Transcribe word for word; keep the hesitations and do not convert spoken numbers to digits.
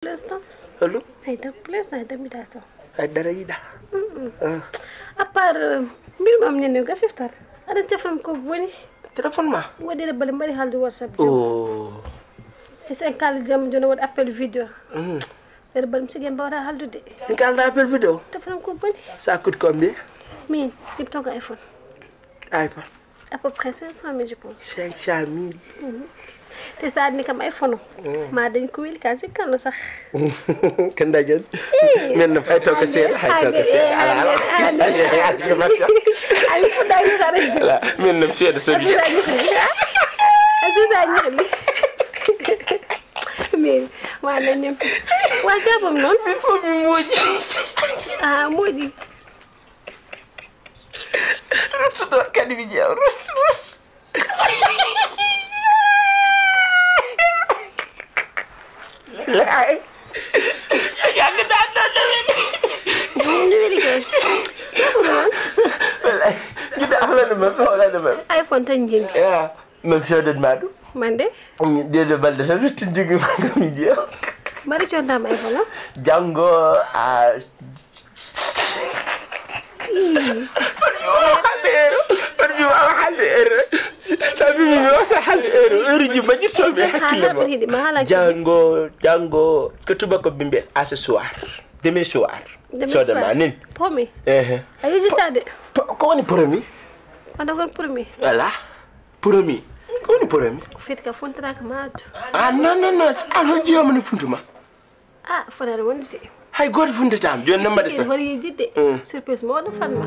L'instant. Allô? Ay, dam, please, ay, dam, mi da so. Ay, dara yiɗa. Mm-mm. Ah. À part, euh, mbir ma am ñande ga siftar. Aɗa téléphone ko boni? Téléphone ma? Waɗi rebal mbaɗi haalde WhatsApp. Oh. Te sen kala jam jono waɗi appel vidéo. Mm. Rebal mi sigi mbawta haaldude. Sen kala appel vidéo? Téléphone ko boni? Ça coûte combien? Min, ɗim toga iPhone. iPhone. À peu près cinq cent mille, je pense. Cinq cent mille. Mhm. Te sa adni kam iPhone o. Mm. Ma dañ ko weli ka sikkanno sax. Kan dañan? Eh. Min no hay to ko seeɗa, hay to ko seeɗa. Ala, ala. Ay, mi fuɗɗaani sa rek. Ala, min no seeɗa so. Aziza ñiɗi. Min, wa nañam. Wa jabum non. Fof mi moƴƴi. Ah, moƴƴi. Ruttu ɗon kadi mi ƴeewa, ruttu, ruttu. Lay. Jannde ɗan ɗon no weli. Ɗum no weli kay. Ɗum noon. Lay. Jiɗa holande mem, holande mem. iPhone tan jimbi. Ya, min fewdata ma ɗum. Mande? Ɗeɗo balɗe tan ruttin jogi ma kam mi ƴeewa. Mbaɗi contama iPhone o? Janngo a Haalde heure. Mbaɗ mi wawa haalde heure. Sabi mi wawa haalde heure. Heure ji majjir soɓe hakkille ma. Janngo, janngo. Ko tubako bimbe à ce soir. Demain soir. Demain soir. Sodama nin. Promis. Ehe. A yejitade. Ko woni promis? Wanda kon promis. Voilà. Promis. Ko woni promis? Ko feti ka fontiraka ma addu. Ah, non, non, non. Ano jiyoma ni funtuma. Ah, fotani wonde si. Hay gooto funtataama. Jooni noon mbaɗataa. Ene waɗi yejjitde. Mm. Surprise mawɗo fanma.